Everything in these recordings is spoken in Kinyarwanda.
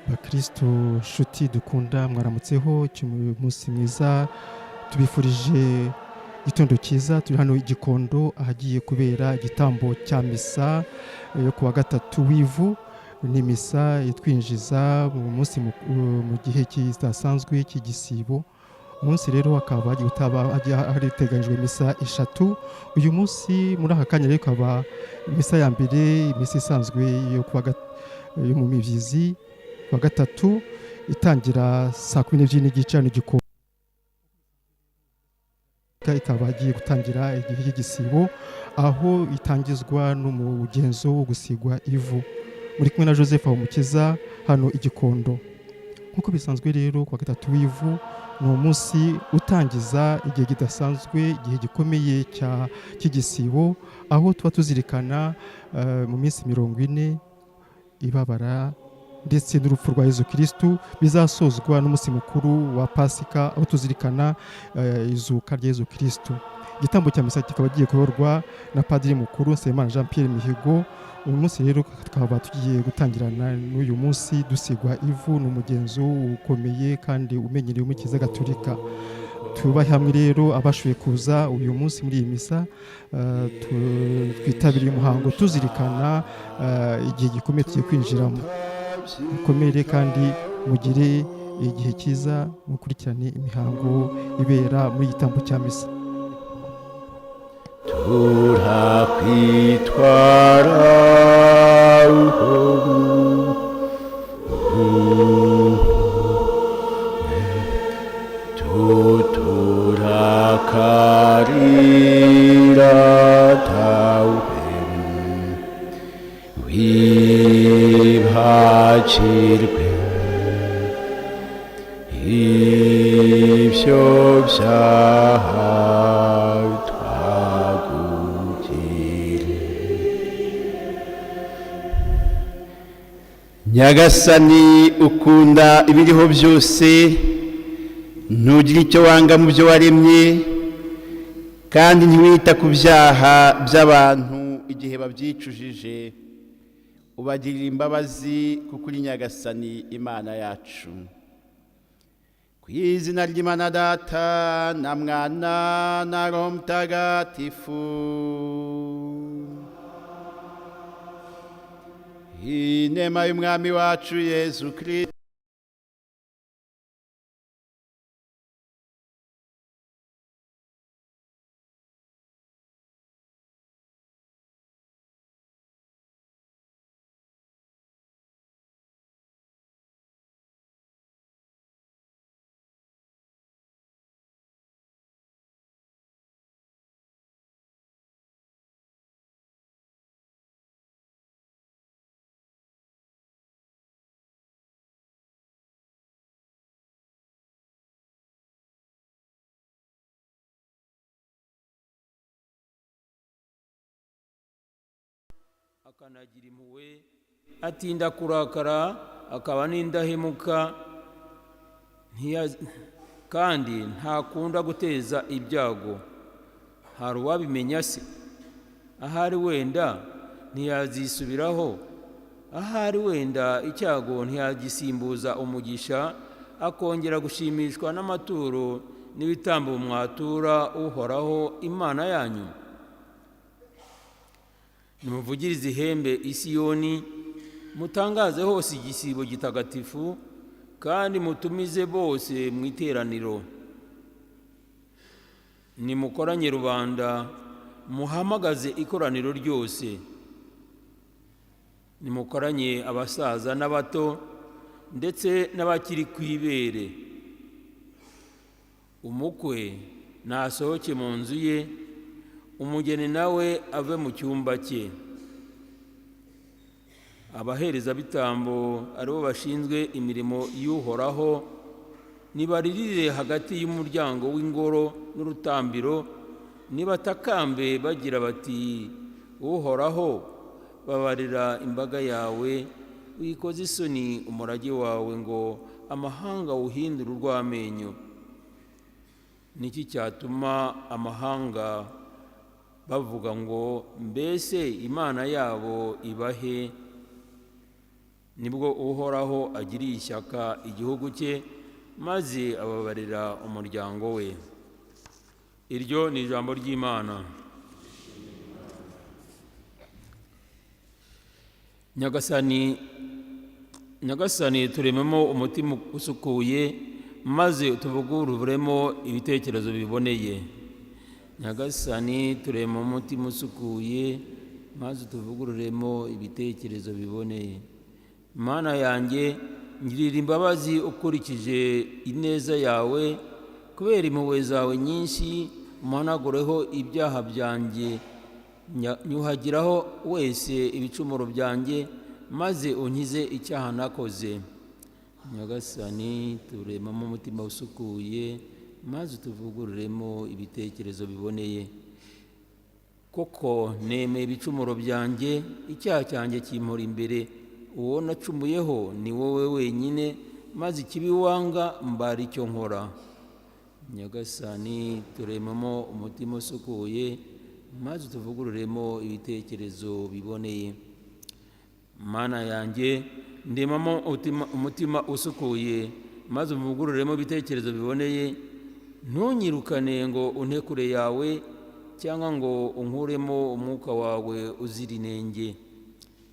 Bakristo nshuti dukunda, mwaramutseho. Umunsi mwiza tubifurije, igitondo cyiza. Turi hano i Gikondo ahagiye kubera igitambo cya misa yo kuwa gatatu w'ivu. Ni misa itwinjiza mu munsi mu gihe kidasanzwe cy'igisibo. Umunsi rero hakaba hagiye gutaba hateganyijwe misa eshatu uyu munsi. Muri aka kanya rero ikaba misa ya mbere, misa isanzwe yo kuwa yo mu mibyizi wa gatatu, itangira saa 12:30 hano Gikondo, ikaba igiye gutangira igihe cy'igisibo, aho itangizwa n'umugenzo wo gusigwa ivu. Muri kumwe na Joseph Habumukiza hano i Gikondo. Nk'uko bisanzwe rero, kuwa gatatu w'ivu ni umunsi utangiza igihe kidasanzwe, igihe gikomeye cy'igisibo, aho tuba tuzirikana mu minsi 40 ibabara ndetse n'urupfu rwa Yezu Kirisitu, bizasozwa n'umunsi mukuru wa Pasika, aho tuzirikana izuka rya Yezu Kirisitu. Igitambo cya misa kikaba giye kuyoborwa na Padiri Mukuru Nsabimana Jean Pierre Mihigo. Uyu munsi rero tukaba tugiye gutangirana n'uyu munsi dusigwa ivu. Ni umugenzo ukomeye kandi umenyerewe mu Kiliziya Gatolika. Tubahe hamwe rero abashoboye kuza uyu munsi muri iyi misa, twitabiriye umuhango tuzirikana igihe gikomeye tugiye kwinjiramo. Mukomere kandi mugire igihe cyiza, mukurikirane imihango ibera muri igitambo cya misa. Turakwitwara. Tuturakarira dawe, wibagirwe ibyo byaha twagugiriye. Nyagasani, ukunda ibiriho byose, ntugira icyo wanga mu byo waremye, kandi ntiwita ku byaha by'abantu. Igihe babyicujije ubagirira imbabazi, kuko uri Nyagasani Imana yacu. Ku izina ry'Imana Data na Mwana na Roho Mutagatifu. Inema y'Umwami wacu Yezu Kristo Akanagira impuhwe, atinda kurakara, akaba n'indahemuka, kandi ntakunda guteza ibyago. Hari uwabimenya se? Ahari wenda ntiyazisubiraho, ahari wenda icyago ntiyagisimbuza umugisha, akongera gushimishwa n'amaturo n'ibitambo mwatura Uhoraho Imana yanyu. Nimuvugirize ihembe i Siyoni, mutangaze hose igisibo gitagatifu, kandi mutumize bose mu iteraniro. Nimukoranye rubanda, muhamagaze ikoraniro ryose. Nimukoranye abasaza n'abato, ndetse n'abakiri ku ibere. Umukwe nasohoke mu nzu ye, umugeni nawe ave mu cyumba cye. Abaherezabitambo, aribo bashinzwe imirimo y'Uhoraho, nibaririre hagati y'umuryango w'Ingoro n'urutambiro. Nibatakambe bagira bati: "Uhoraho, babarira imbaga yawe, wikoze isoni umurage wawe, ngo amahanga awuhindure urw'amenyo." Niki cyatuma amahanga bavuga ngo: "Mbese Imana yabo ibahe?" Nibwo Uhoraho agiriye ishyaka igihugu cye, maze ababarira umuryango we. Iryo ni ijambo ry'Imana. Nyagasani, Nyagasani, turememo umutima usukuye, maze tuvugururemo ibitekerezo biboneye. Nyagasani, turema umutima usukuye, maze tuvugururemo ibitekerezo biboneye. Mana yanjye, ngirira imbabazi ukurikije ineza yawe, kubera impuhwe zawe nyinshi umanagureho ibyaha byanjye. Nyuhagiraho wese ibicumuro byanjye, maze unkize icyaha nakoze. Nyagasani, turemamo umutima usukuye, maze tuvugururemo ibitekerezo biboneye. Koko nemeye ibicumuro byanjye, icyaha cyanjye kimpora imbere. Uwo nacumuyeho ni wowe wenyine, maze ikibi wanga mbara icyo nkora. Nyagasani, turemamo umutima usukuye, maze tuvugururemo ibitekerezo biboneye. Mana yanjye, ndemamo umutima usukuye, maze umvugururemo ibitekerezo biboneye. Ntunyirukane ngo unte kure yawe, cyangwa ngo unkuremo umwuka wawe uzira inenge.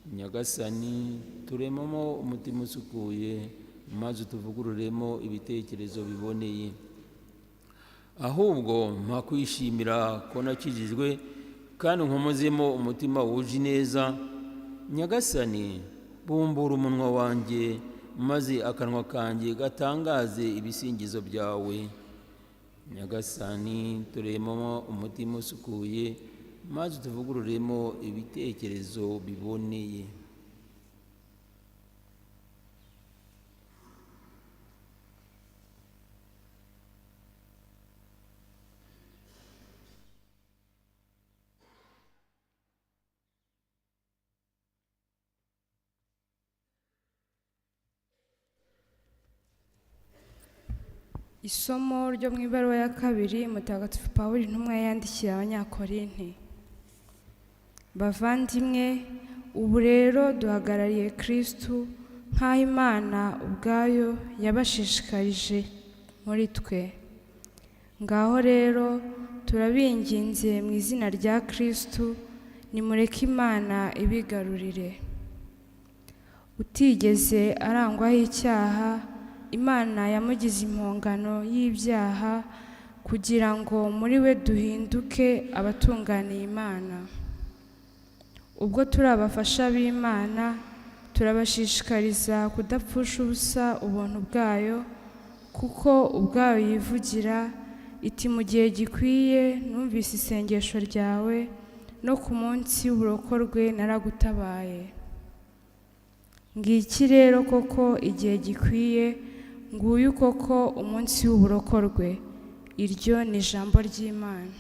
Nyagasani, turemamo umutima usukuye, maze tuvugururemo ibitekerezo biboneye. Ahubwo mpa kwishimira ko nakijijwe, kandi nkomozemo umutima wuje ineza. Nyagasani, bumbura umunwa wanjye, maze akanwa kanjye gatangaze ibisingizo byawe. Nyagasani, turemamo umutima usukuye, maze tuvugururemo ibitekerezo biboneye. Isomo ryo mu ibaruwa ya kabiri Mutagatifu Pawulo intumwa yandikiye Abanyakorinti. Bavandimwe, ubu rero duhagarariye Kristu nk'aho Imana ubwayo yabashishikarije muri twe. Ngaho rero turabinginze mu izina rya Kristu, nimureke Imana ibigarurire. Utigeze arangwaho icyaha, Imana yamugize impongano y'ibyaha, kugira ngo muri we duhinduke abatunganiye Imana. Ubwo turi abafasha b'Imana, turabashishikariza kudapfusha ubusa ubuntu bwayo, kuko ubwayo yivugira iti: mu gihe gikwiye numvise isengesho ryawe, no ku munsi w'uburokorwe naragutabaye. Ngiki rero koko igihe gikwiye, nguyu koko umunsi w'uburokorwe. Iryo ni ijambo ry'Imana.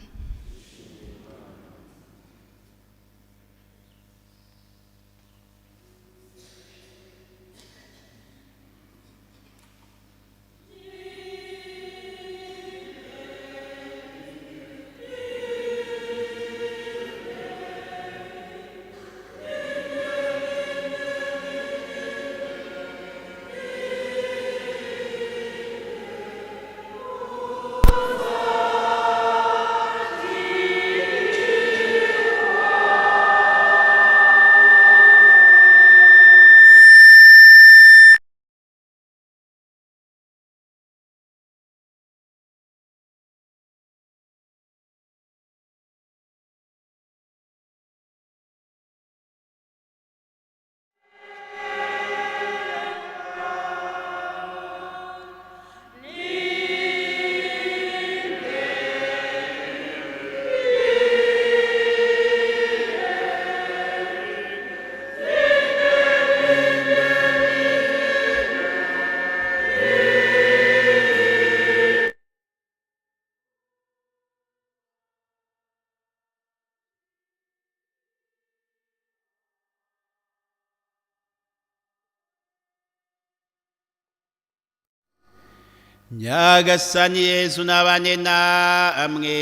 Nyagasani Yezu nabane namwe.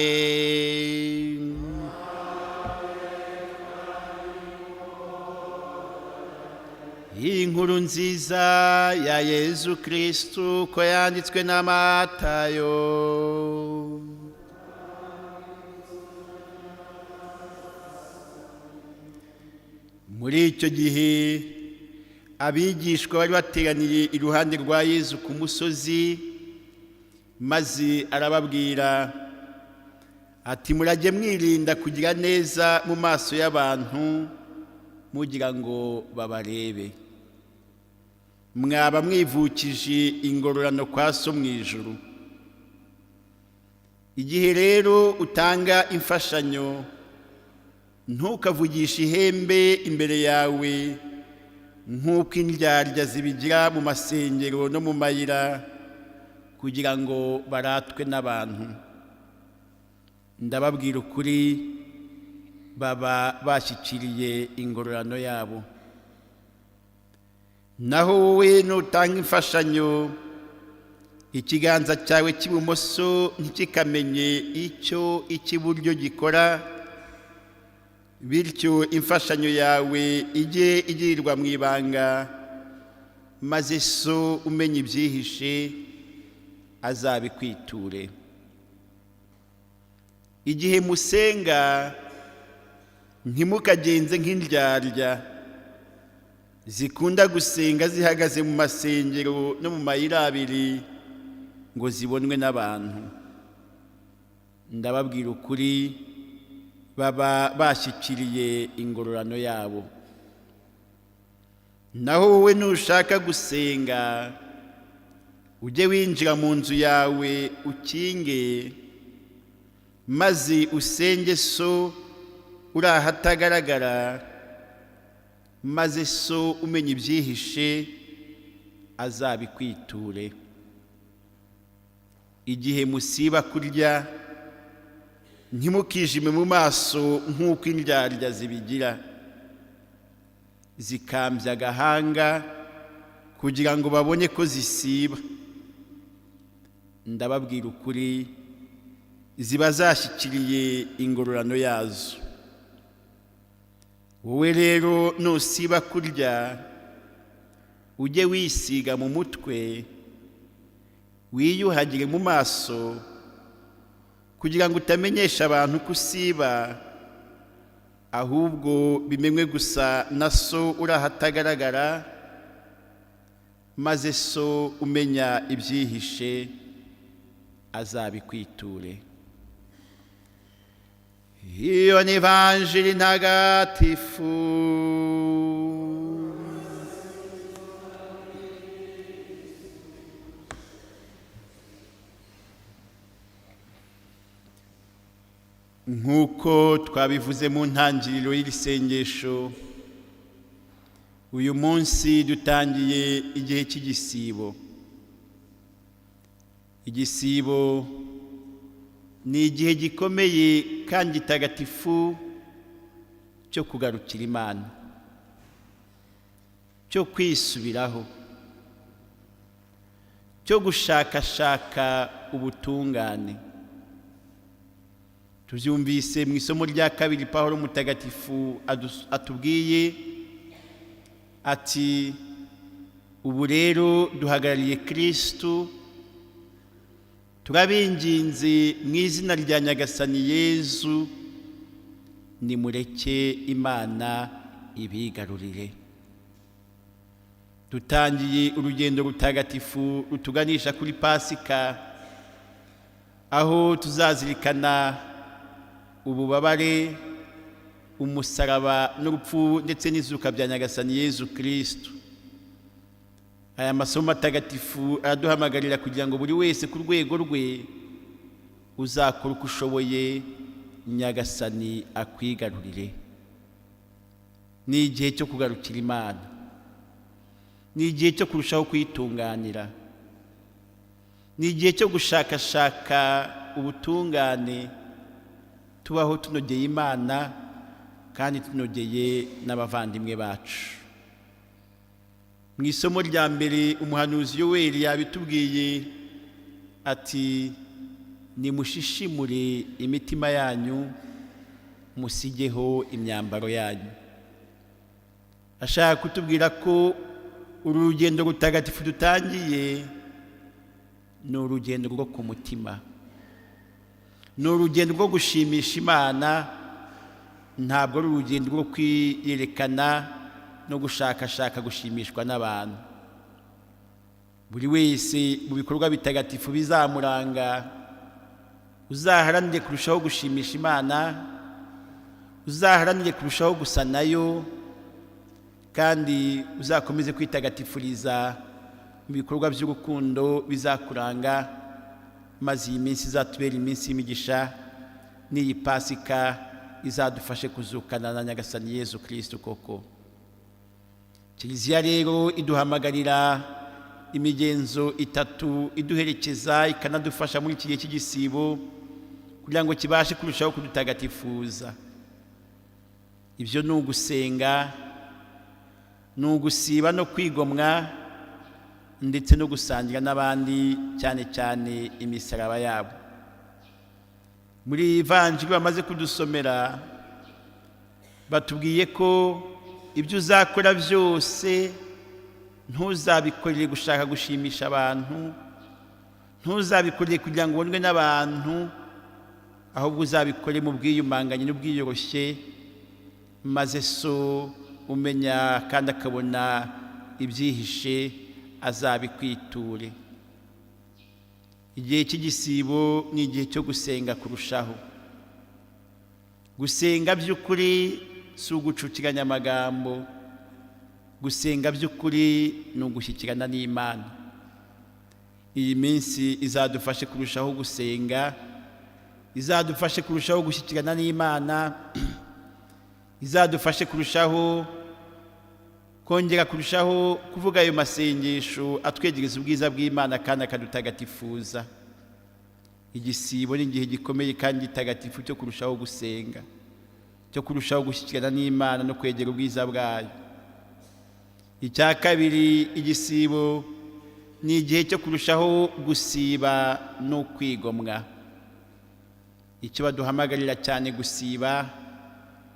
Inkuru nziza ya Yezu Kristu ko yanditswe na Matayo. Muri icyo gihe abigishwa bari bateraniye iruhande rwa Yezu ku musozi, maze arababwira ati: murajye mwirinda kugira neza mu maso y'abantu mugira ngo babarebe, mwaba mwivukije ingororano kwa So mu ijuru. Igihe rero utanga imfashanyo, ntukavugishe ihembe imbere yawe nk'uko indyarya zibigira mu masengero no mu mayira kugira ngo baratwe n'abantu. Ndababwira ukuri, baba bashyikiriye ingororano yabo. Naho wowe nutanga imfashanyo, ikiganza cyawe cy'ibumoso ntikikamenye icyo icy'iburyo gikora, bityo imfashanyo yawe ijye igirirwa mu ibanga, maze So umenya ibyihishe azabikwiture. Igihe musenga, ntimukagenze nk'indyarya zikunda gusenga zihagaze mu masengero no mu mayira abiri ngo zibonwe n'abantu. Ndababwira ukuri, baba bashyikiriye ingororano yabo. Naho wowe nushaka gusenga, ujye winjira mu nzu yawe ukinge, maze usenge So uri ahatagaragara, maze So umenya ibyihishe azabikwiture. Igihe musiba kurya, ntimukijime mu maso nk'uko indyarya zibigira, zikambya agahanga kugira ngo babone ko zisiba. Ndababwira ukuri, ziba zashyikiriye ingororano yazo. Wowe rero nusiba kurya, ujye wisiga mu mutwe, wiyuhagire mu maso, kugira ngo utamenyesha abantu ko usiba, ahubwo bimenywe gusa na So uri ahatagaragara, maze So umenya ibyihishe azabikwiture. Iyo ni Ivanjiri ntagatifu. Nk'uko twabivuze mu ntangiriro y'iri sengesho, uyu munsi dutangiye igihe cy'igisibo. Igisibo ni igihe gikomeye kandi gitagatifu cyo kugarukira Imana, cyo kwisubiraho, cyo gushakashaka ubutungane. Tubyumvise mu isomo rya kabiri Pawulo mutagatifu atubwiye ati: ubu rero duhagarariye Kristu, turabinginze mu izina rya Nyagasani Yezu, nimureke Imana ibigarurire. Dutangiye urugendo rutagatifu rutuganisha kuri Pasika, aho tuzazirikana ububabare, umusaraba n'urupfu ndetse n'izuka bya Nyagasani Yezu Kristu. Aya masomo matagatifu araduhamagarira kugira ngo buri wese ku rwego rwe uzakora uko ushoboye Nyagasani akwigarurire. Ni igihe cyo kugarukira Imana, ni igihe cyo kurushaho kuyitunganira, ni igihe cyo gushakashaka ubutungane, tubaho tunogeye Imana kandi tunogeye n'abavandimwe bacu. Mu isomo rya mbere umuhanuzi Yoweri yabitubwiye ati: nimushishimure imitima yanyu, musigeho imyambaro yanyu. Ashaka kutubwira ko Uru rugendo rutagatifu dutangiye ni urugendo rwo ku mutima, ni urugendo rwo gushimisha Imana, ntabwo ari urugendo rwo kwiyerekana no gushakashaka gushimishwa n'abantu. Buri wese mu bikorwa bitagatifu bizamuranga, uzaharanire kurushaho gushimisha Imana, uzaharanire kurushaho gusa nayo, kandi uzakomeze kwitagatifuriza mu bikorwa by'urukundo bizakuranga, maze iyi minsi izatubera iminsi y'imigisha, n'iyi Pasika izadufashe kuzukana na Nyagasani Yezu Kirisitu koko. Kiliziya rero iduhamagarira imigenzo itatu iduherekeza ikanadufasha muri iki gihe cy'igisibo kugira ngo kibashe kurushaho kudutagatifuza. Ibyo ni ugusenga, ni ugusiba no kwigomwa, ndetse no gusangira n'abandi, cyane cyane imisaraba yabo. Muri iyi vanjiri bamaze kudusomera, batubwiye ko ibyo uzakora byose ntuzabikorere gushaka gushimisha abantu, ntuzabikorere kugira ngo ubonwe n'abantu, ahubwo uzabikore mu bwiyumanganye n'ubwiyoroshye, maze so umenya kandi akabona ibyihishe azabikwiture. Igihe cy'igisibo ni igihe cyo gusenga kurushaho. Gusenga by'ukuri si ugucukiranya amagambo, gusenga by'ukuri ni ugushyikirana n'Imana. Iyi minsi izadufashe kurushaho gusenga, izadufashe kurushaho gushyikirana n'Imana, izadufashe kurushaho kongera kurushaho kuvuga ayo masengesho atwegereza ubwiza bw'Imana kandi akadutagatifuza. Igisibo ni igihe gikomeye kandi gitagatifu cyo kurushaho gusenga, cyo kurushaho gushyikirana n'Imana no kwegera ubwiza bwayo. Icya kabiri, igisibo ni igihe cyo kurushaho gusiba no kwigomwa. Icyo baduhamagarira cyane gusiba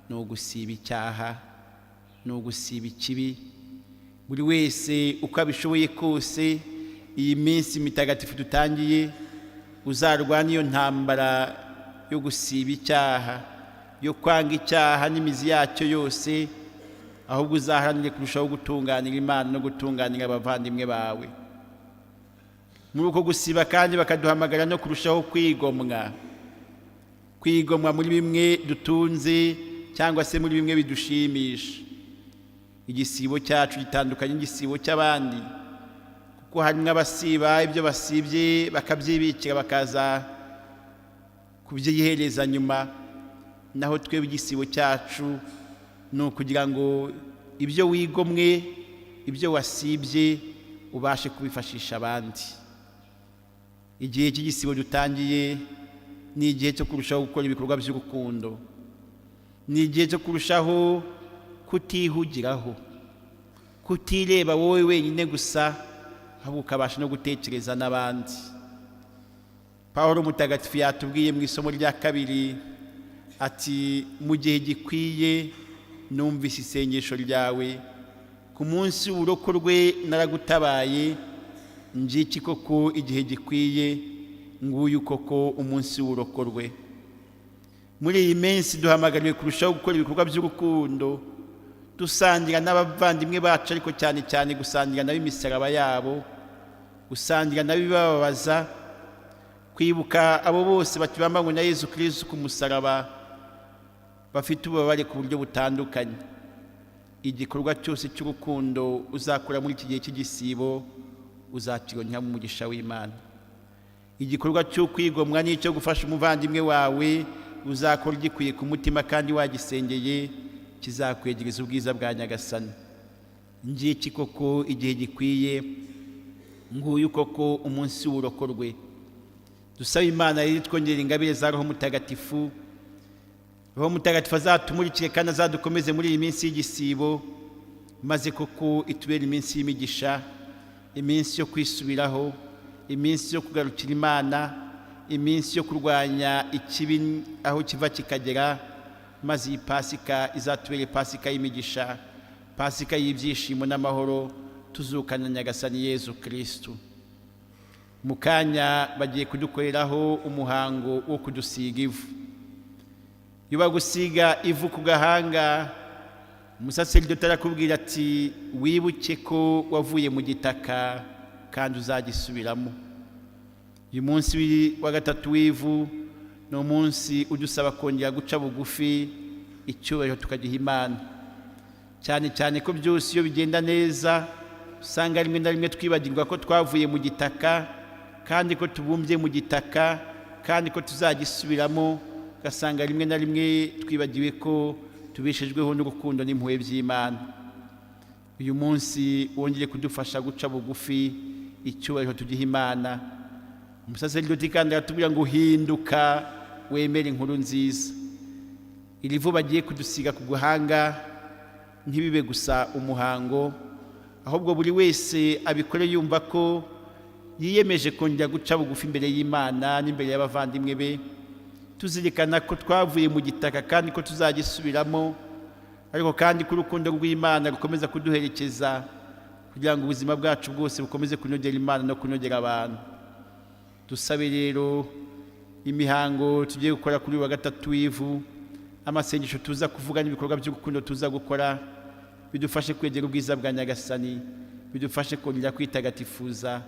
ni ugusiba icyaha, ni ugusiba ikibi. Buri wese uko abishoboye kose, iyi minsi mitagatifu dutangiye, uzarwana iyo ntambara yo gusiba icyaha, yo kwanga icyaha n'imizi yacyo yose, ahubwo uzaharanire kurushaho gutunganira Imana no gutunganira abavandimwe bawe. Muri uko gusiba kandi bakaduhamagara no kurushaho kwigomwa, kwigomwa muri bimwe dutunze cyangwa se muri bimwe bidushimisha. Igisibo cyacu gitandukanye n'igisibo cy'abandi, kuko harimo abasiba ibyo basibye bakabyibikira bakaza kubyihereza nyuma, naho twebwe igisibo cyacu ni ukugira ngo ibyo wigomwe, ibyo wasibye, ubashe kubifashisha abandi. Igihe cy'igisibo dutangiye ni igihe cyo kurushaho gukora ibikorwa by'urukundo, ni igihe cyo kurushaho kutihugiraho, kutireba wowe wenyine gusa, ahubwo ukabasha no gutekereza n'abandi. Pawulo mutagatifu yatubwiye mu isomo rya kabiri ati: "Mu gihe gikwiye numvise isengesho ryawe, ku munsi w'uburokorwe naragutabaye. Ngiki koko igihe gikwiye, nguyu koko umunsi w'uburokorwe." Muri iyi minsi duhamagariwe kurushaho gukora ibikorwa by'urukundo, dusangira n'abavandimwe bacu, ariko cyane cyane gusangira nabo imisaraba yabo, gusangira nabo ibibababaza, kwibuka abo bose bakibambanywe na Yezu Kirisitu ku musaraba, bafite ububabare ku buryo butandukanye. Igikorwa cyose cy'urukundo uzakora muri iki gihe cy'igisibo uzakironkamo umugisha w'Imana. Igikorwa cy'ukwigomwa n'icyo gufasha umuvandimwe wawe uzakora ugikwiye ku mutima kandi wagisengeye, kizakwegereza ubwiza bwa Nyagasani. Ngiki koko igihe gikwiye, nguyu koko umunsi w'uburokorwe. Dusaba Imana rero twongera ingabire za Roho Mutagatifu. Roho Mutagatifu azatumurikire kandi azadukomeze muri iyi minsi y'igisibo, maze koko itubere iminsi y'imigisha, iminsi yo kwisubiraho, iminsi yo kugarukira Imana, iminsi yo kurwanya ikibi aho kiva kikagera, maze iyi Pasika izatubere Pasika y'imigisha, Pasika y'ibyishimo n'amahoro. tuzukana Nyagasani Yezu Kristu. Mu kanya bagiye kudukoreraho umuhango wo kudusiga ivu. Iyo bagusiga ivu ku gahanga, umusaseridoti arakubwira ati wibuke ko wavuye mu gitaka kandi uzagisubiramo. Uyu munsi wa gatatu w'ivu ni umunsi udusaba kongera guca bugufi, icyubahiro tukagiha Imana, cyane cyane ko byose iyo bigenda neza usanga rimwe na rimwe twibagirwa ko twavuye mu gitaka kandi ko tubumbye mu gitaka kandi ko tuzagisubiramo, ugasanga rimwe na rimwe twibagiwe ko tubeshejweho n'urukundo n'impuhwe by'Imana. Uyu munsi wongeye kudufasha guca bugufi, icyubahiro tugiha Imana. Umusaseridoti kandi aratubwira ngo hinduka wemere inkuru nziza. Iri vu bagiye kudusiga ku guhanga ntibibe gusa umuhango, ahubwo buri wese abikore yumva ko yiyemeje kongera guca bugufi imbere y'Imana n'imbere y'abavandimwe be, tuzirikana ko twavuye mu gitaka kandi ko tuzagisubiramo, ariko kandi ko urukundo rw'Imana rukomeza kuduherekeza kugira ngo ubuzima bwacu bwose bukomeze kunogera Imana no kunogera abantu. Dusabe rero imihango tugiye gukora kuri wa gatatu w'ivu, amasengesho tuza kuvuga n'ibikorwa by'urukundo tuza gukora, bidufashe kwegera ubwiza bwa Nyagasani, bidufashe kongera kwitagatifuza,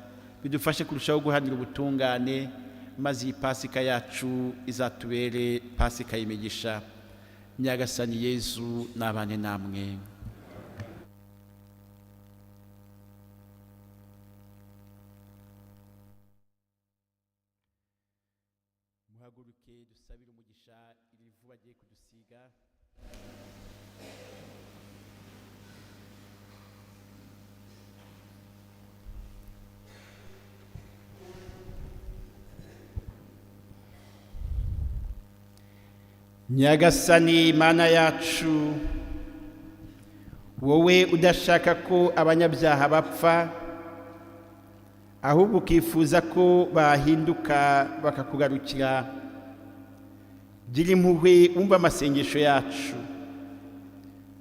bidufashe kurushaho guhanira ubutungane, maze iyi Pasika yacu izatubere Pasika y'imigisha. Nyagasani Yezu nabane namwe. Muhaguruke dusabire umugisha iri vu bagiye kudusiga. Nyagasani Mana yacu, wowe udashaka ko abanyabyaha bapfa, ahubwo ukifuza ko bahinduka bakakugarukira, gira impuhwe wumva amasengesho yacu,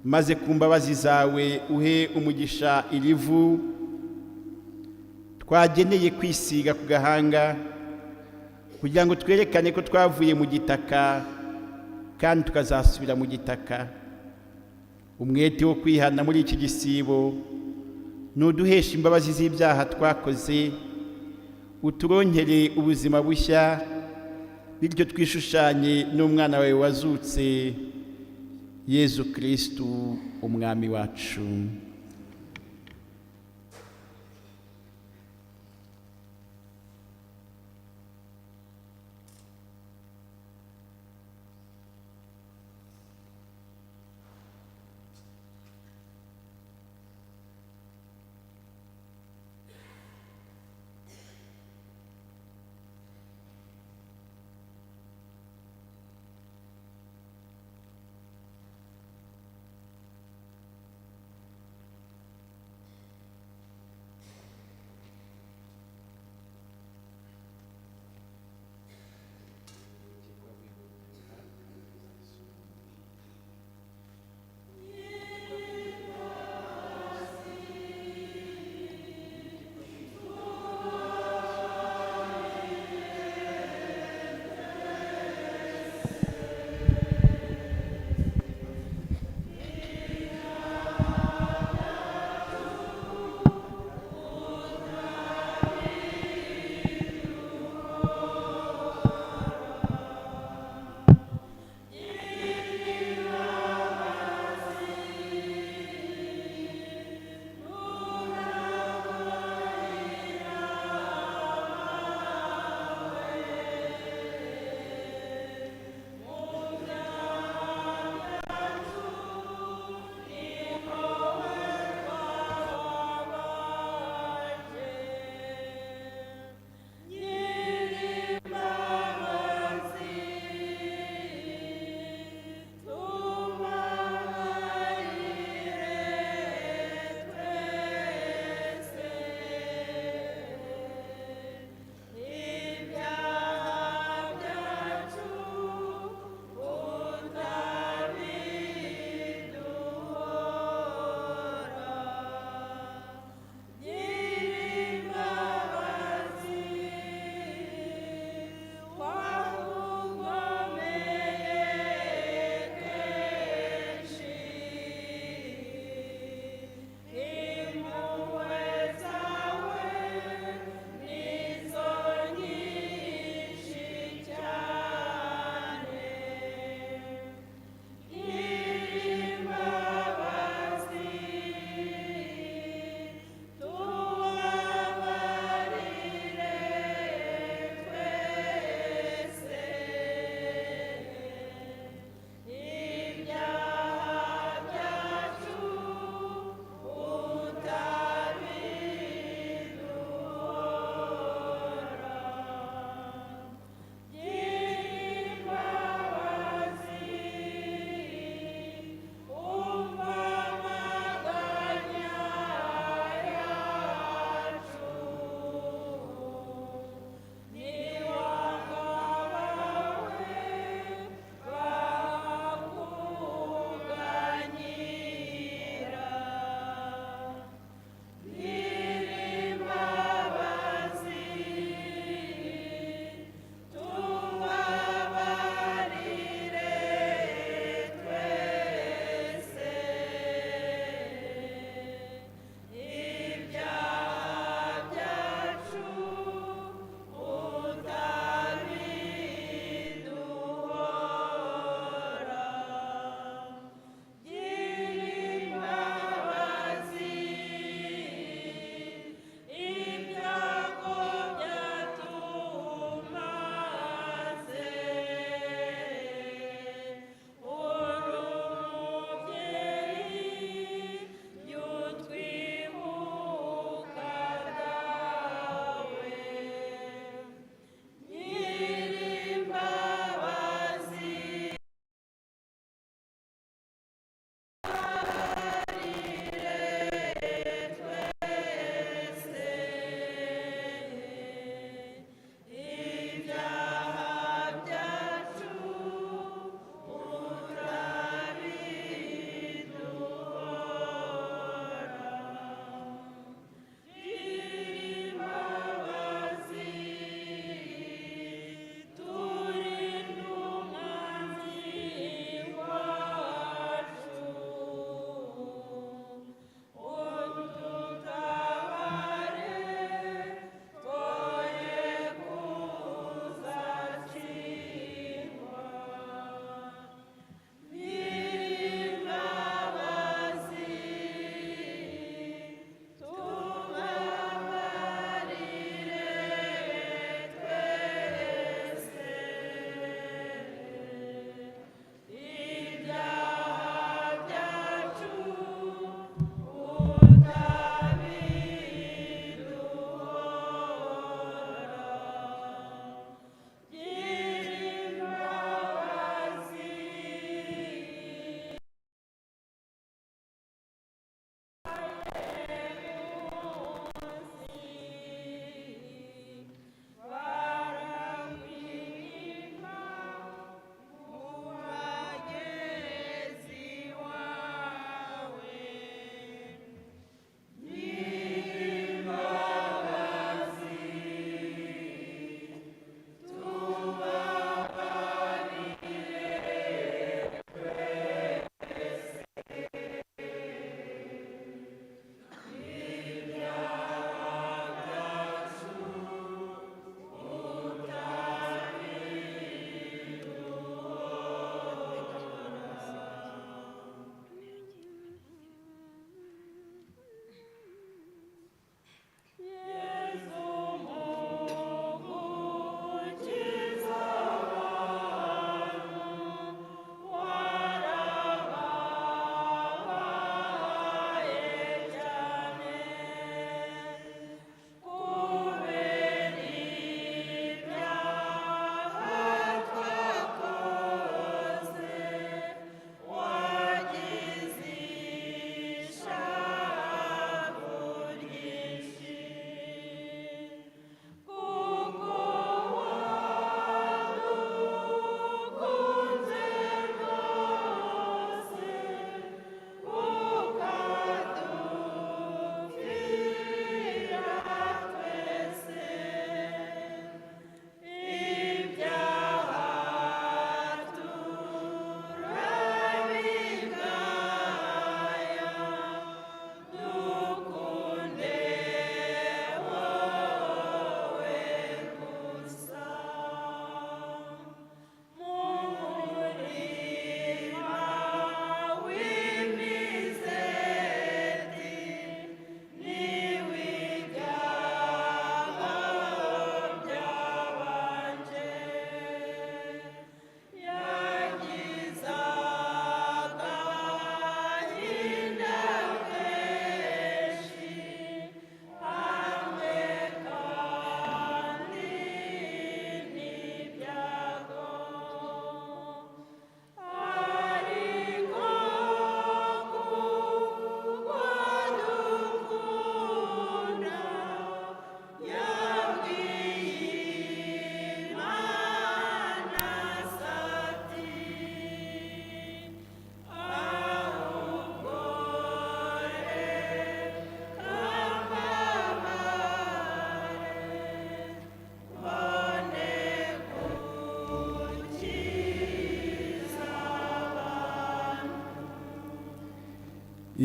maze ku mbabazi zawe uhe umugisha iri vu twageneye kwisiga ku gahanga, kugira ngo twerekane ko twavuye mu gitaka kandi tukazasubira mu gitaka. Umwete wo kwihana muri iki gisibo nuduhesha imbabazi z'ibyaha twakoze, uturonkere ubuzima bushya, bityo twishushanye n'umwana wawe wazutse, Yezu Kristu umwami wacu.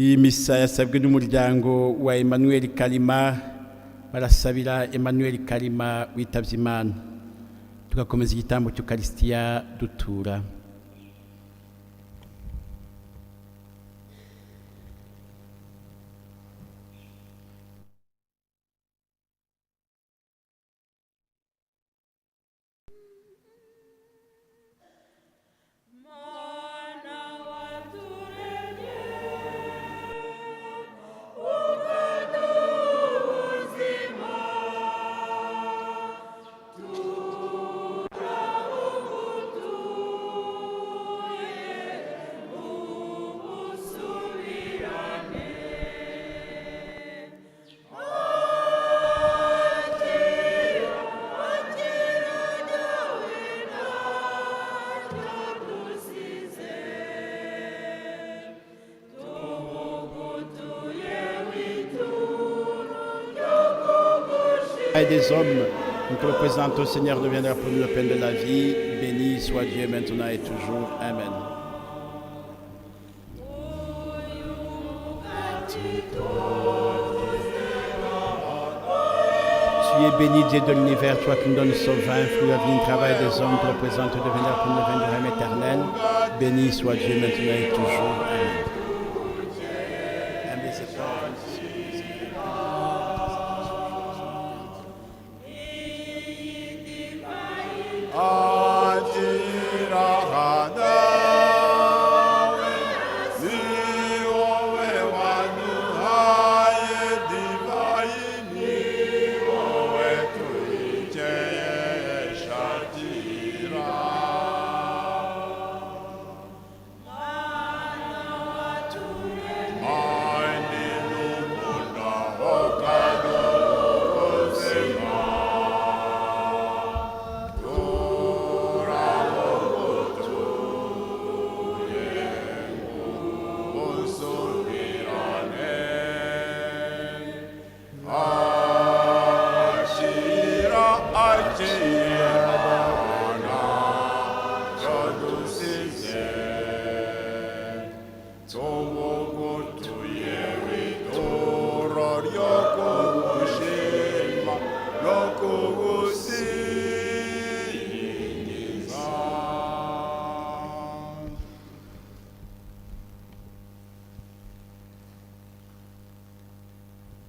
Iyi misa yasabwe n'umuryango wa Emmanuel Kalima, barasabira Emmanuel Kalima witabye Imana. Tugakomeza igitambo cy'Ukarisitiya dutura. Et des hommes, nous te le présentons, Seigneur, deviendra pour nous le pain de la vie. Béni soit Dieu maintenant et toujours. Amen. Tu es béni, Dieu de l'univers, toi qui nous donnes ce vin, fruit de la vie, travail des hommes, te le présente, deviendra pour nous le vin du règne éternel. Béni soit Dieu maintenant et toujours. Amen.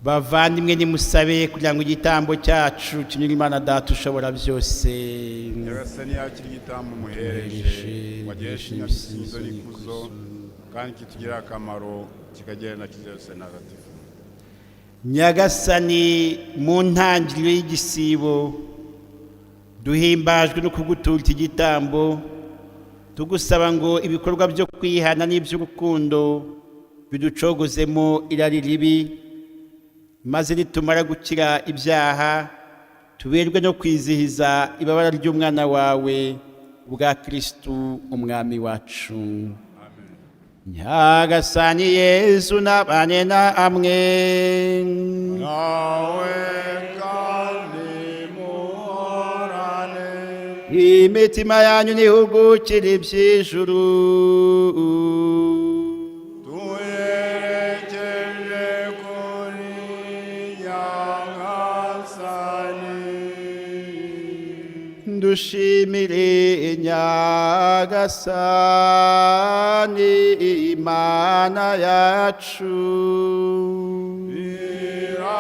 Bavandimwe, nimusabe kugira ngo igitambo cyacu kinyure Imana Data ushobora byose. Nyagasani, yakira igitambo muhereje wagesha inyabisingizo n'ikuzo, kandi kitugirira akamaro kikagera na kiliziya yose ntagatifu. Nyagasani, mu ntangiriro y'igisibo duhimbajwe no kugutura iki gitambo, tugusaba ngo ibikorwa byo kwihana n'iby'urukundo biducogozemo irari ribi, maze nitumara gukira ibyaha tuberwe no kwizihiza ibabara ry'umwana wawe bwa Kristu umwami wacu. Nyagasani Yezu nabane namwe. Nawe kandi muhorane. Imitima yanyu nihugukire iby'ijuru. Tuyerekeje kuri Nyagasani. Dushimire Nyagasani Imana yacu.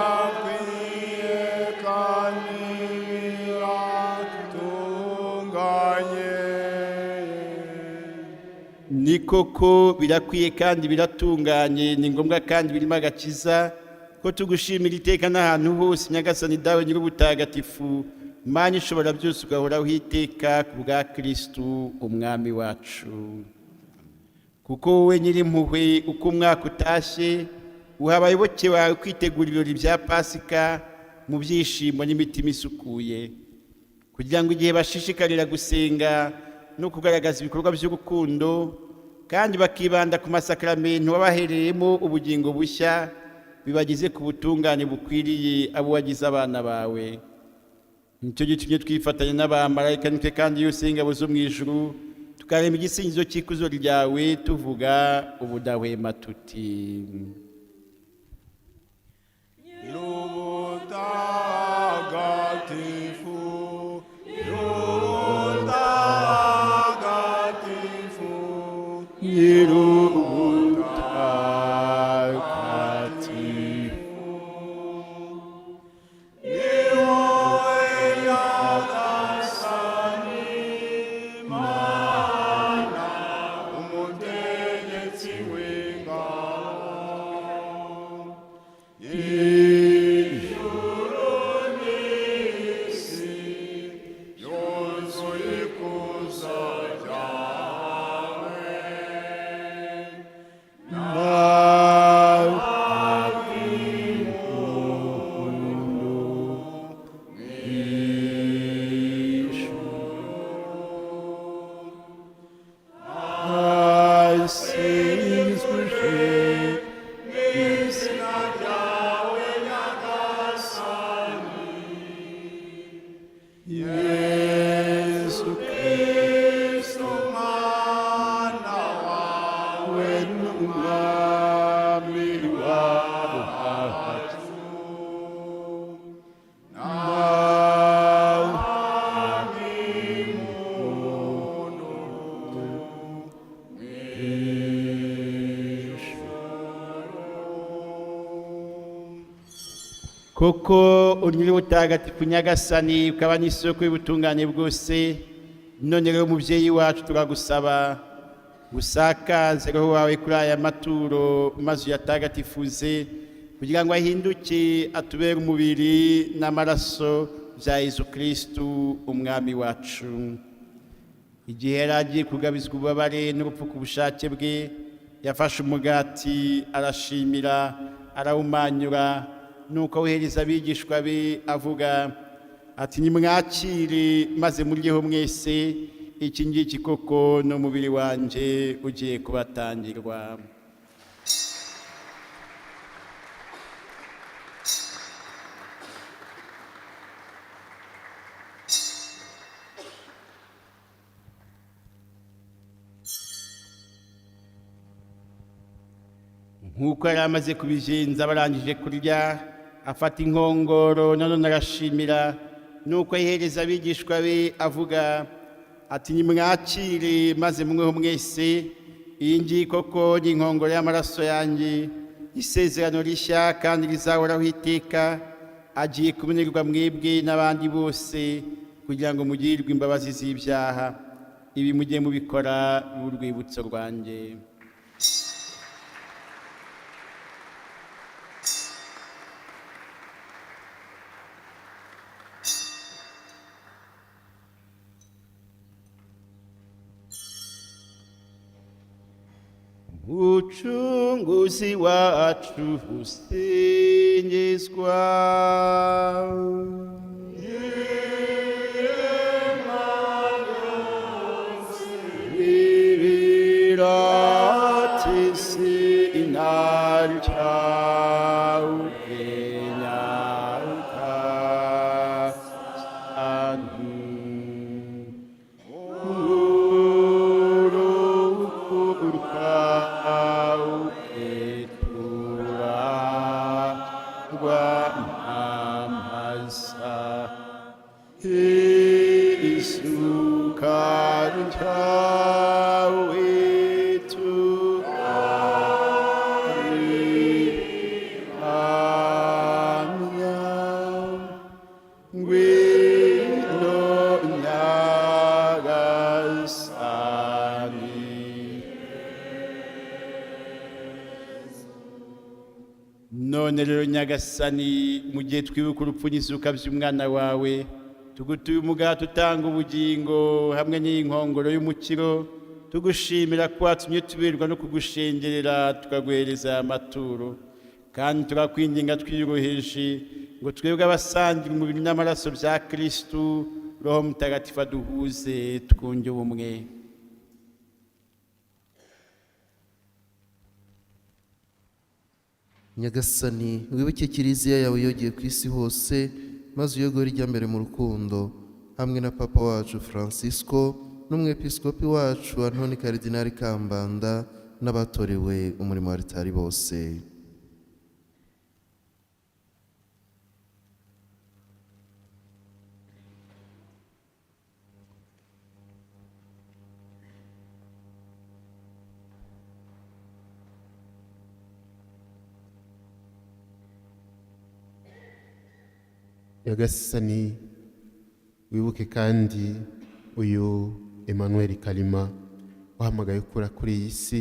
Birakwiye kandi biratunganye. Ni koko birakwiye kandi biratunganye, ni ngombwa kandi birimo agakiza ko tugushimira iteka n'ahantu hose, Nyagasani Dawe Nyir'ubutagatifu, Mana ishobora byose, ugahoraho iteka, ku bwa Kristu umwami wacu. Kuko wowe Nyir'impuhwe, uko umwaka utashye uha abayoboke bawe kwitegura ibirori bya Pasika mu byishimo n'imitima isukuye, kugira ngo igihe bashishikarira gusenga no kugaragaza ibikorwa by'urukundo kandi bakibanda ku masakaramentu wabahereyemo ubugingo bushya, bibageze ku butungane bukwiriye abo wagize abana bawe. Nicyo gitumye twifatanya n'abamarayika nitwe kandi yose y'ingabo zo mu ijuru. Tukarema igisingizo cy'ikuzo ryawe, tuvuga ubudahwema tuti: Nyir'ubutagatifu, Nyir'ubutagatifu, Nyir'ubutagatifu, ni wowe Nyagasani Mana, umutegetsi w'ingabo. Ijuru n'isi byuzuye ikuzo ryawe. Izina ryawe Nyagasani, Yesu Kristo Mwana wawe, Umwami wacu, Koko uri Nyir'ubutagatifu Nyagasani, ukaba n'isoko y'ubutungane bwose. None rero, mubyeyi wacu, turagusaba usakaze roho wawe kuri aya maturo, maze uyatagatifuze kugira ngo ahinduke atubere umubiri n'amaraso bya Yezu Kristu Umwami wacu. Igihe yari agiye kugabizwa ububabare n'urupfu ku bushake bwe, yafashe umugati, arashimira, arawumanyura, nuko awuhereza abigishwa be avuga ati: "Nimwakire maze muryeho mwese, iki ngiki koko ni umubiri wanjye ugiye kubatangirwa." Nk'uko yari amaze kubigenza barangije kurya, afata inkongoro, nanone arashimira, nuko ayihereza abigishwa be avuga ati: "Nimwakire maze munyweho mwese, iyi ngiyi koko ni inkongoro y'amaraso yanjye, isezerano rishya kandi rizahoraho iteka, agiye kumenerwa mwebwe n'abandi bose kugira ngo mugirirwe imbabazi z'ibyaha. Ibi mujye mubikora urwibutso rwanjye." Mucunguzi wacu, usingizwa. Ibiratisi inaryawe nyagasani. Ngwino Nyagasani. None rero Nyagasani, mu gihe twibuka urupfu n'izuka by'umwana wawe, tugutuye umugati utanga ubugingo hamwe n'inkongoro y'umukiro, tugushimira ko watumye tuberwa no kugushengerera tukaguhereza aya maturo. Kandi turakwinginga twiyoroheje ngo twebwe abasangira umubiri n'amaraso bya Kristu, Roho Mutagatifu aduhuze twunge ubumwe. Nyagasani, wibuke Kiliziya yawe yogeye ku isi hose, maze uyogore ijya mbere mu rukundo, hamwe na Papa wacu Francisco. N'umwepiskopi wacu Antoni Karidinali Kambanda n'abatorewe umurimo wa ritari bose. Nyagasani, wibuke kandi uyu Emmanuel Kalima wahamagaye ukura kuri iyi si,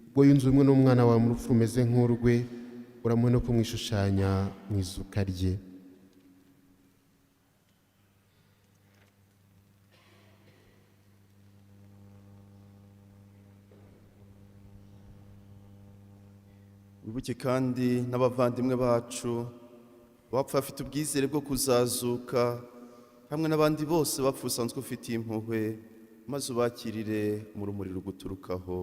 ubwo yunze ubumwe n'umwana wawe mu rupfu rumeze nk'urwe, uramuhe no kumwishushanya mu izuka rye. Wibuke kandi n'abavandimwe bacu bapfa bafite ubwizere bwo kuzazuka, hamwe n'abandi bose bapfa usanzwe ufitiye impuhwe, maze ubakirire mu rumuri ruguturukaho.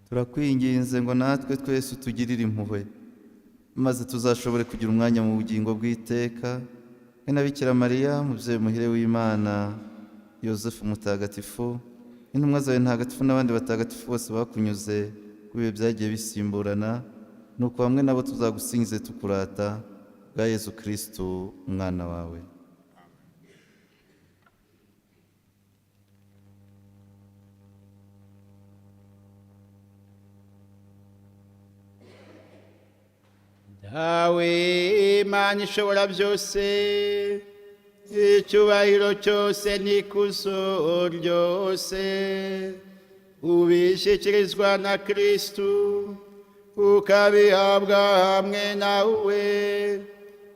Turakwinginze ngo natwe twese utugirire impuhwe, maze tuzashobore kugira umwanya mu bugingo bw'iteka hamwe na Bikira Mariya mubyeyi muhire w'Imana, Yosefu mutagatifu, intumwa zawe ntagatifu n'abandi batagatifu bose bakunyuze ku bihe byagiye bisimburana, nuko hamwe nabo tuzagusingize tukurata bwa Yezu Kristu umwana wawe. Dawe Imana ishobora byose, icyubahiro cyose n'ikuzo ryose ubishyikirizwa na Kristu, ukabihabwa hamwe nawe,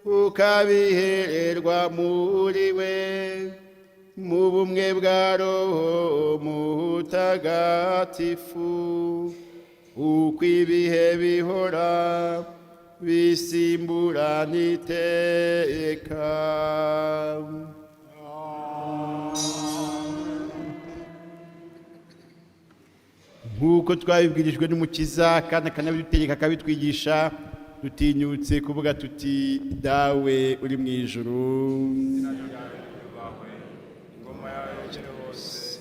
ukabihererwa muri we, mu bumwe bwa Roho Mutagatifu, uko ibihe bihora bisimburana iteka. Nk'uko twabibwirijwe n'Umukiza kandi akanabidutegeka akabitwigisha, dutinyutse kuvuga tuti: Dawe uri mu ijuru, Yubahwe, ingoma yawe yogere hose,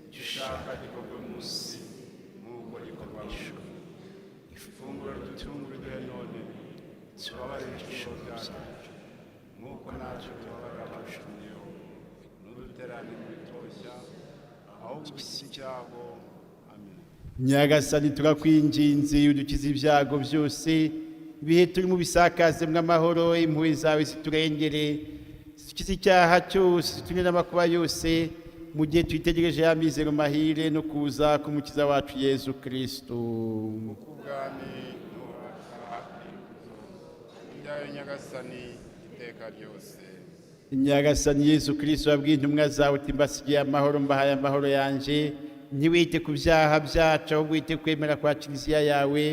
icyo ushaka gikorwe munsi nk'uko gikorwa mu ijuru. Ifunguro ridutungura uduhe none, tubabarire ibicumuro byacu nk'uko natwe tubabarira abaducumuyeho, ntuduterane mu bitoshya, ahubwo udukize icyago. Amen. Nyagasani, turakwinginze udukize ibyago byose, ibihe turimo bisakazemwo amahoro, impuhwe zawe ziturengere, zidukize icyaha cyose, ziturinde n'amakuba yose, mu gihe twitegereje ya mizero mahire no kuza k'Umukiza wacu Yezu Kristu. Kuko ubwami n'ububasha n'ikuzo byawe Nyagasani iteka ryose. Nyagasani Yezu Kristu, wabwiye intumwa zawe uti: mbasigiye amahoro, mbahaye amahoro yanjye, ntiwite ku byaha byacu, ahubwo wite kwemera kwa Kiliziya yawe,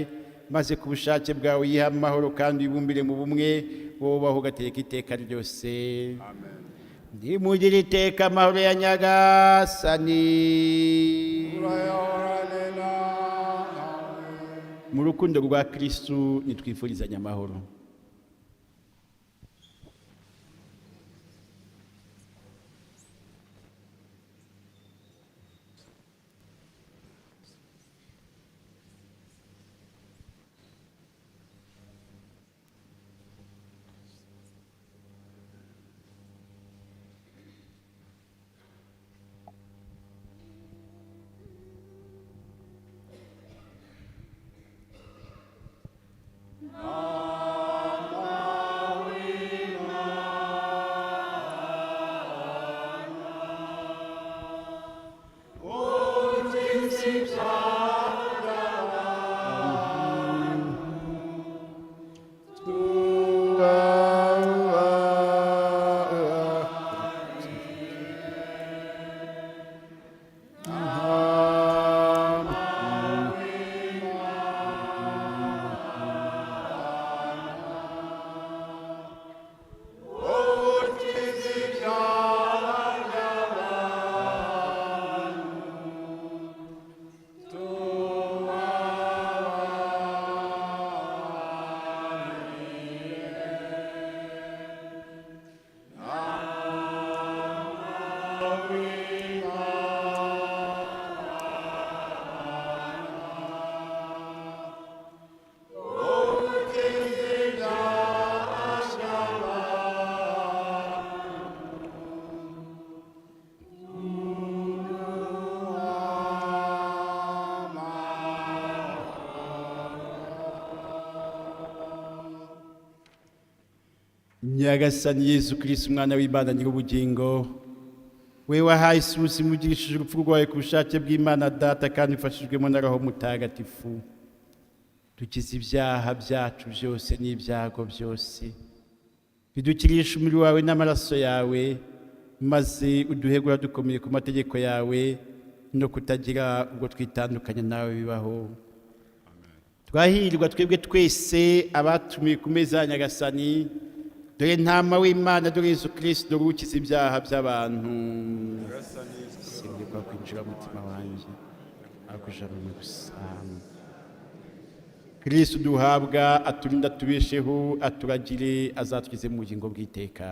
maze ku bushake bwawe uyihe amahoro kandi uyibumbire mu bumwe, wowe ubaho ugateka iteka ryose. Amen. Ndimugire iteka amahoro ya Nyagasani. Urayahorane nawe. Mu rukundo rwa Kristu nitwifurizanye amahoro. Nyagasani Yezu Kristu, umwana w'Imana nyir'ubugingo, we wahaye isi ubuzima ugirishije urupfu rwawe ku bushake bw'Imana Data kandi ufashijwemo na Roho Mutagatifu, dukize ibyaha byacu byose n'ibyago byose, bidukirishe umubiri wawe n'amaraso yawe, maze uduhegura dukomeye ku mategeko yawe no kutagira ubwo twitandukanya nawe bibaho. Twahirwa twebwe twese abatumiwe ku meza ya Nyagasani. Dore ntama w'Imana, dore Yezu Kristu, dore ukiza ibyaha by'abantu. Sindikwa kwinjira mu mutima wanjye akujana gusa. Kristu duhabwa aturinda, atubesheho, aturagire, azatugeze mu bugingo bw'iteka.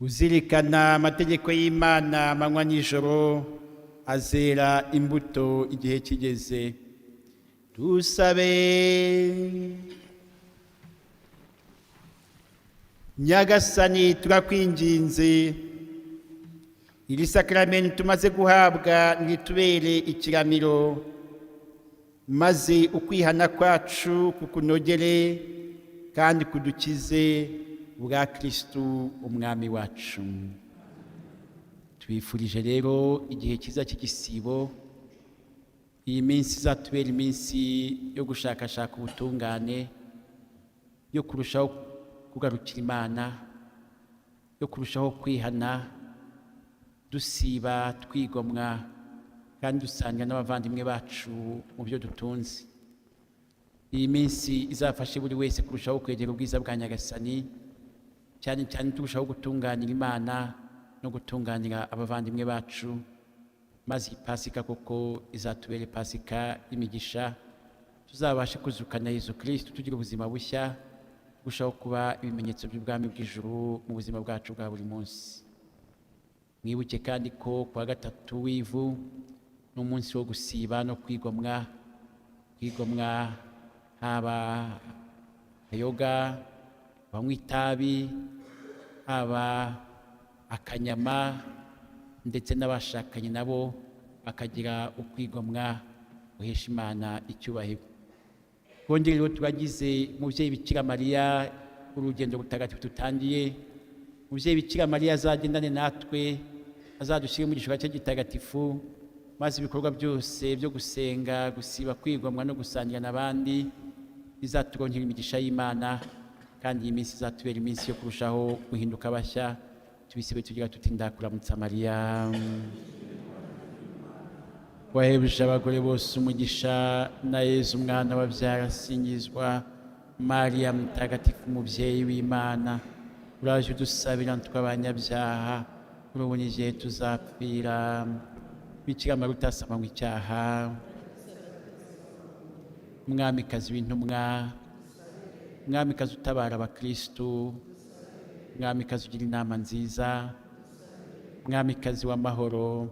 Uzirikana amategeko y'Imana amanywa n'ijoro azera imbuto igihe kigeze. Dusabe. Nyagasani, turakwinginze, iri sakramento tumaze guhabwa nitubere ikiramiro, maze ukwihana kwacu kukunogere kandi kudukize bwa Kristu umwami wacu. Tubifurije rero igihe cyiza cy'igisibo. Iyi minsi izatubera iminsi yo gushakashaka ubutungane, yo kurushaho kugarukira Imana, yo kurushaho kwihana, dusiba, twigomwa kandi dusangira n'abavandimwe bacu mu byo dutunze. Iyi minsi izafashe buri wese kurushaho kwegera ubwiza bwa Nyagasani, cyane cyane turushaho gutunganira Imana no gutunganira abavandimwe bacu, maze iyi Pasika koko izatubere Pasika y'imigisha, tuzabashe kuzukana Yezu Kristu tugira ubuzima bushya, turushaho kuba ibimenyetso by'ubwami bw'ijuru mu buzima bwacu bwa buri munsi. Mwibuke kandi ko kuwa gatatu w'ivu ni umunsi wo gusiba no kwigomwa, kwigomwa haba akayoga, banywa itabi, haba akanyama, ndetse n'abashakanye nabo bakagira ukwigomwa guhesha Imana icyubahiro. Twongere rero tubagize umubyeyi Bikira Mariya urugendo rutagatifu dutangiye. Umubyeyi Bikira Mariya azagendane natwe, azadushyire mu gishura cye gitagatifu, maze ibikorwa byose byo gusenga, gusiba, kwigomwa no gusangira n'abandi bizaturonkera imigisha y'Imana, kandi iyi minsi izatubera iminsi yo kurushaho guhinduka bashya. Tubisibe tugira tuti: ndakuramutsa Mariya, wahebuje abagore bose umugisha, na Yezu umwana wabyara asingizwa. Mariya mutagatifu umubyeyi w'Imana, uraje udusabira tw'abanyabyaha, urubona igihe tuzapfira. Bikira Mariya utasamanywe icyaha, mwamikazi w'intumwa, mwamikazi utabara abakristu, mwamikazi ugira inama nziza, mwamikazi w'amahoro,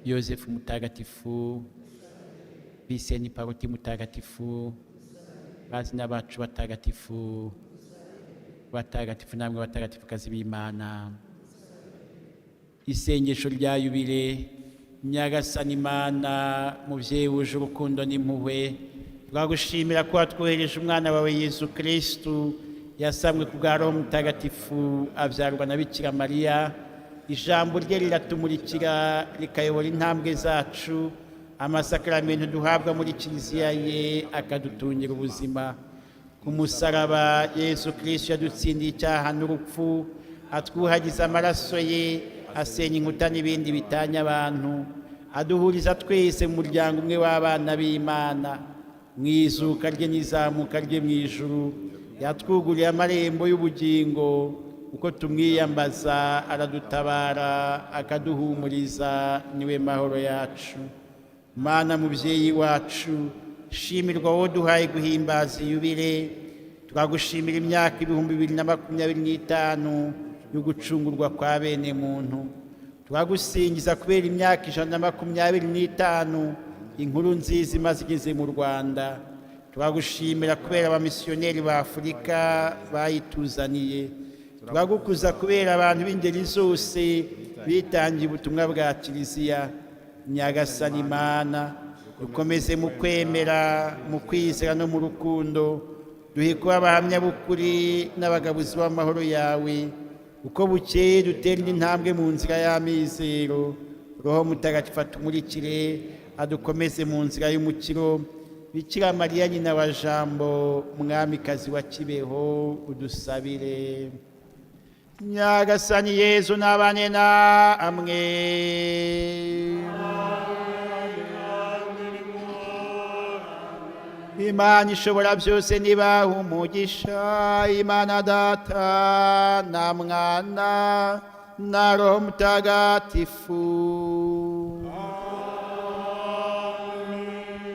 Yozefu mutagatifu, Viseni Paroti mutagatifu, bazina bacu batagatifu, batagatifu namwe batagatifukazi b'Imana. Isengesho rya yubile. Nyagasani Imana, mubyeyi wuje urukundo n'impuhwe, twagushimira ko watwohereje umwana wawe Yezu Kristu, yasamwe ku bwa Roho Mutagatifu, abyarwa na Bikira Mariya. Ijambo rye riratumurikira rikayobora intambwe zacu, amasakaramentu duhabwa muri kiliziya ye akadutungira ubuzima. Ku musaraba Yezu Kristu yadutsindiye icyaha n'urupfu, atwuhagiza amaraso ye, asenya inkuta n'ibindi bitanya abantu, aduhuriza twese mu muryango umwe w'abana b'Imana. Mu izuka rye n'izamuka rye mu ijuru yatwuguriye amarembo y'ubugingo, uko tumwiyambaza aradutabara akaduhumuriza, niwe mahoro yacu. Mana mubyeyi wacu, shimirwa wowe duhaye guhimbaza yubile. Twagushimira imyaka 2025 yo gucungurwa kwa bene muntu. Twagusingiza kubera imyaka 125 inkuru nziza imaze igeze mu Rwanda. Twagushimira kubera abamisiyoneri ba Afurika bayituzaniye. Twagukuza kubera abantu b'ingeri zose bitangiye ubutumwa bwa kiliziya. Nyagasani Imana, dukomeze mu kwemera, mu kwizera no mu rukundo, duhe kuba abahamya b'ukuri n'abagabuzi b'amahoro yawe. Uko bukeye dutera indi ntambwe mu nzira y'amizero. Roho Mutagatifu atumurikire, adukomeze mu nzira y'umukiro. Bikira Mariya nyina wa Jambo, mwamikazi wa Kibeho, udusabire. Nyagasani Yezu nabane namwe. Imana ishobora byose nibaha umugisha, Imana Data na Mwana na Roho Mutagatifu.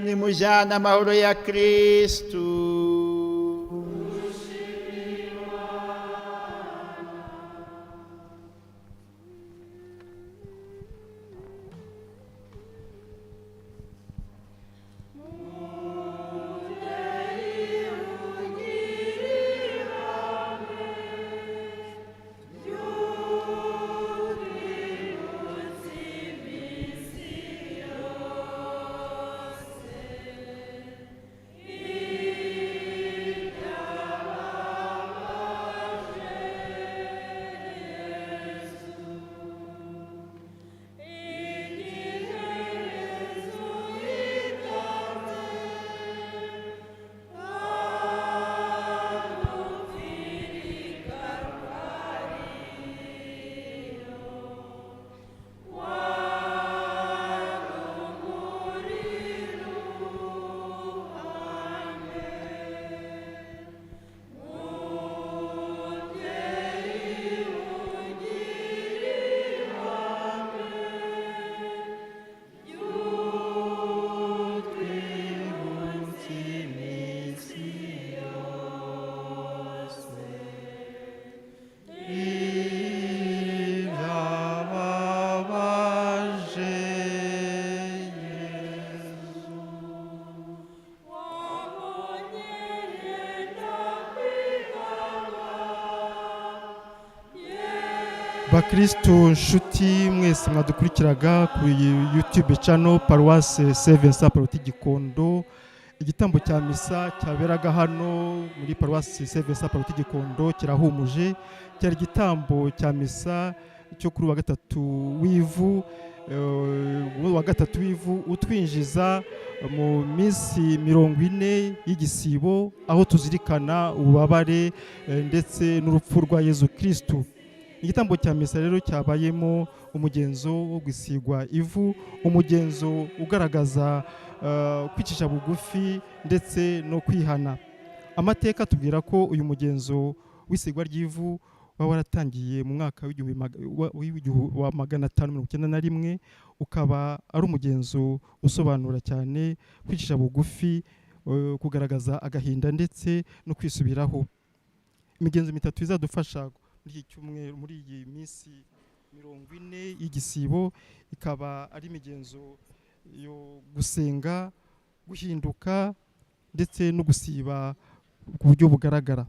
Nimujyane amahoro ya Kristu. Bakristu nshuti mwese mwadukurikiraga kuri YouTube channel Paroisse Saint Vincent Pallotti Gikondo, igitambo cya misa cyaberaga hano muri Paroisse Saint Vincent Pallotti Gikondo kirahumuje. Cyari igitambo cya misa cyo kuri wa gatatu w'ivu, wa gatatu w'ivu utwinjiza mu minsi 40 y'igisibo, aho tuzirikana ububabare ndetse n'urupfu rwa Yezu Kristu. Igitambo cya misa rero cyabayemo umugenzo wo gusigwa ivu, umugenzo ugaragaza kwicisha bugufi ndetse no kwihana. Amateka atubwira ko uyu mugenzo w'isigwa ry'ivu waba waratangiye mu mwaka wa 591, ukaba ari umugenzo usobanura cyane kwicisha bugufi, kugaragaza agahinda ndetse no kwisubiraho. Imigenzo mitatu izadufasha muri iki cyumweru, muri iyi minsi 40 y'igisibo, ikaba ari imigenzo yo gusenga, guhinduka ndetse no gusiba ku buryo bugaragara.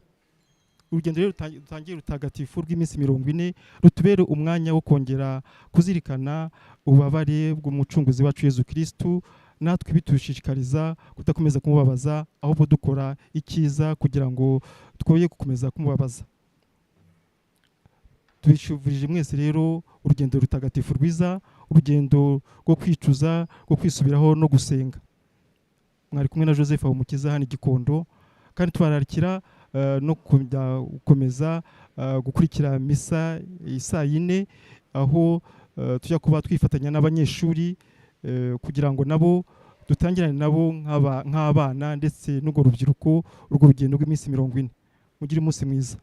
Urugendo rero rutangiye rutagatifu rw'iminsi 40 rutubere umwanya wo kongera kuzirikana ububabare bw'Umucunguzi wacu Yezu Kristu, natwe bitushishikariza kudakomeza kumubabaza, ahubwo dukora icyiza kugira ngo twoye gukomeza kumubabaza. Tubifurije mwese rero urugendo rutagatifu rwiza, urugendo rwo kwicuza, rwo kwisubiraho no gusenga. Mwari kumwe na Joseph Habumukiza hano i Gikondo, kandi tubararikira no kujya gukomeza gukurikira misa isaa 4, aho tujya kuba twifatanya n'abanyeshuri kugira ngo nabo dutangirane nabo nk'abana ndetse n'urwo rubyiruko urwo rugendo rw'iminsi 40. Mugire umunsi mwiza.